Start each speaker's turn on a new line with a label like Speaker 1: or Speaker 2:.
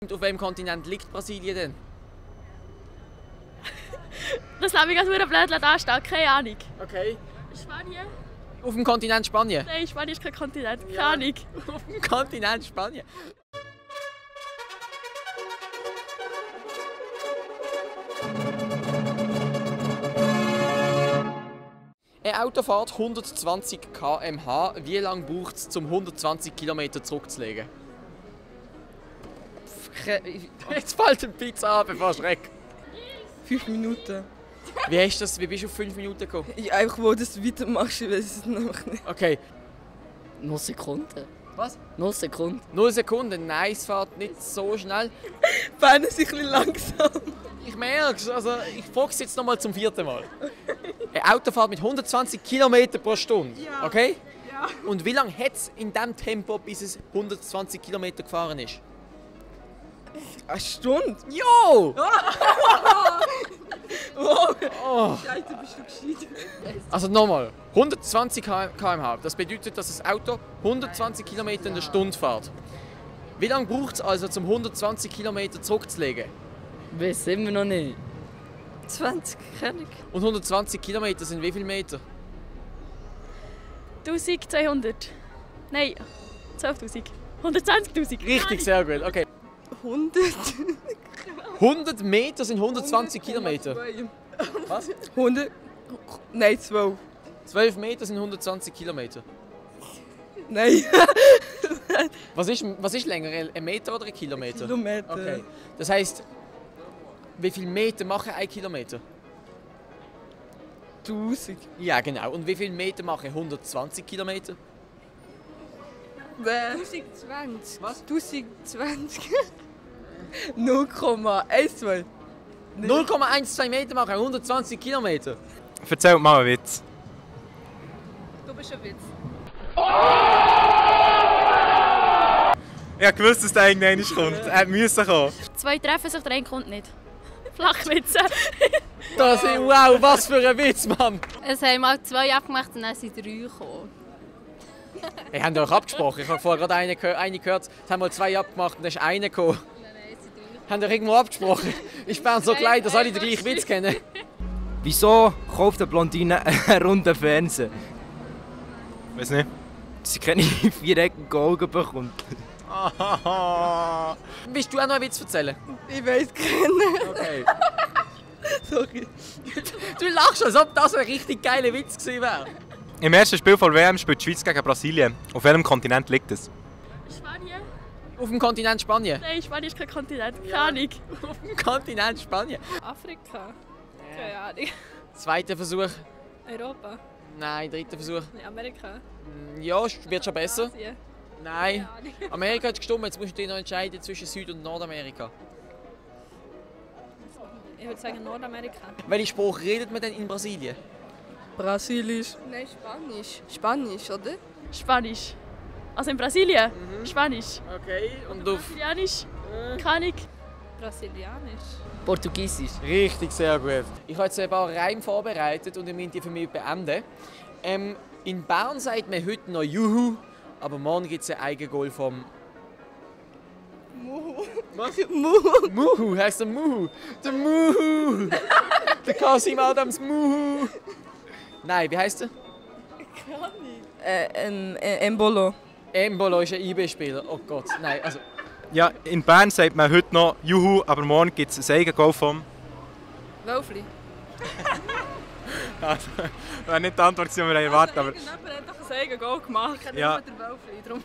Speaker 1: Und auf welchem Kontinent liegt Brasilien denn?
Speaker 2: Das lasse ich als blöd anstehen, keine Ahnung.
Speaker 1: Okay.
Speaker 2: Spanien?
Speaker 1: Auf dem Kontinent Spanien?
Speaker 2: Nein, Spanien ist kein Kontinent, keine Ahnung.
Speaker 1: Auf dem Kontinent Spanien. Eine Auto fährt 120 km/h. Wie lange braucht es, um 120 km zurückzulegen? Jetzt fällt ein Pizza an, bevor es schreckt.
Speaker 3: 5 Minuten.
Speaker 1: Wie bist du auf 5 Minuten gekommen?
Speaker 3: Ich einfach, wo du das weitermachst, ich weiß es noch nicht.
Speaker 1: Okay.
Speaker 4: 0 Sekunden.
Speaker 1: Was?
Speaker 4: 0 Sekunden.
Speaker 1: 0 Sekunden? Nein, es fährt nicht so schnell.
Speaker 3: Fahren sie ein bisschen langsam.
Speaker 1: Ich merke es, also ich frage es jetzt noch mal zum 4. Mal. Ein Auto fährt mit 120 km pro Stunde, okay?
Speaker 3: Ja.
Speaker 1: Und wie lange hat es in diesem Tempo, bis es 120 km gefahren ist?
Speaker 3: Eine Stunde?
Speaker 1: Jo!
Speaker 3: Wow.
Speaker 1: Oh.
Speaker 3: Scheiße, bist du gescheit.
Speaker 1: Also nochmal, 120 km/h. Das bedeutet, dass das Auto 120 km in der Stunde fährt. Wie lange braucht es also, um 120 km zurückzulegen?
Speaker 4: Weiß immer noch nicht.
Speaker 3: 20, kenn ich.
Speaker 1: Und 120 km sind wie viele Meter?
Speaker 2: 1200. Nein, 12.000. 120.000.
Speaker 1: Richtig, sehr gut. Okay.
Speaker 3: 100.
Speaker 1: 100 Meter sind 120 Kilometer. Was?
Speaker 3: 100. Nein, 12.
Speaker 1: 12 Meter sind 120 Kilometer.
Speaker 3: Nein.
Speaker 1: Was ist länger, ein Meter oder ein Kilometer?
Speaker 3: Kilometer.
Speaker 1: Okay. Das heisst, wie viele Meter machen 1 Kilometer?
Speaker 3: 1000.
Speaker 1: Ja, genau. Und wie viele Meter machen 120 Kilometer?
Speaker 3: 1020.
Speaker 1: Was?
Speaker 3: 1020. 0,12.
Speaker 1: 0,12 Meter machen 120 Kilometer.
Speaker 5: Erzähl mal einen Witz.
Speaker 3: Du bist ein Witz.
Speaker 5: Ich wusste, dass der irgendwann kommt. Er musste kommen.
Speaker 2: 2 treffen sich, der eine kommt nicht. Flachwitze.
Speaker 1: Wow, was für ein Witz, Mann!
Speaker 6: Es haben mal 2 abgemacht und dann sind 3 gekommen.
Speaker 1: Hey, haben euch abgesprochen? Ich habe vorher gerade eine gehört, es haben mal 2 abgemacht und dann ist einer gekommen. Haben ihr irgendwo abgesprochen? Ist Bern so klein, dass alle den gleichen Witz kennen?
Speaker 7: Wieso kauft eine Blondine einen runden Fernseher?
Speaker 5: Weiß nicht.
Speaker 7: Sie keine viereckige Augen bekommt.
Speaker 1: Willst du auch noch einen Witz erzählen?
Speaker 3: Ich weiß keinen.
Speaker 1: Okay.
Speaker 3: Sorry.
Speaker 1: Du lachst, als ob das ein richtig geiler Witz gewesen wäre.
Speaker 5: Im ersten Spiel von WM spielt die Schweiz gegen Brasilien. Auf welchem Kontinent liegt es?
Speaker 2: Spanien?
Speaker 1: Auf dem Kontinent Spanien?
Speaker 2: Nein, Spanien ist kein Kontinent, keine Ahnung.
Speaker 1: Auf dem Kontinent Spanien?
Speaker 6: Afrika? Keine Ahnung.
Speaker 1: Zweiter Versuch?
Speaker 6: Europa?
Speaker 1: Nein, dritter Versuch?
Speaker 6: Amerika?
Speaker 1: Ja, wird schon besser.
Speaker 6: Asien?
Speaker 1: Nein. Amerika hat gestimmt, jetzt musst du dich noch entscheiden zwischen Süd- und Nordamerika.
Speaker 6: Ich würde sagen Nordamerika.
Speaker 1: Welche Sprache redet man denn in Brasilien?
Speaker 3: Brasilisch. Nein, Spanisch. Spanisch, oder?
Speaker 2: Spanisch. Also in Brasilien? Spanisch.
Speaker 1: Okay, und auf...
Speaker 2: Brasilianisch? Keine Ahnung.
Speaker 6: Brasilianisch?
Speaker 4: Portugiesisch.
Speaker 1: Richtig, sehr gut. Ich habe jetzt ein paar Reime vorbereitet und ich möchte die für mich beenden. In Bern sagt man heute noch Juhu, aber morgen gibt es ein Eigengoal vom...
Speaker 3: Muhu.
Speaker 1: Was?
Speaker 3: Muhu.
Speaker 1: Muhu, heißt der Muhu? Der Muhu! Der Kasim Adams Muhu! Nein, wie heißt er?
Speaker 3: Embolo.
Speaker 1: Embolo ist ein IB-Spieler. Oh Gott, nein, also...
Speaker 5: Ja, in Bern sagt man heute noch Juhu, aber morgen gibt es ein Eigengoal vom...
Speaker 6: Wölfli?
Speaker 5: Das wäre nicht die Antwort, die wir erwartet haben.
Speaker 6: Irgendjemand hat doch ein Eigengoal gemacht.
Speaker 5: Ja.
Speaker 6: Der Wölfli, darum.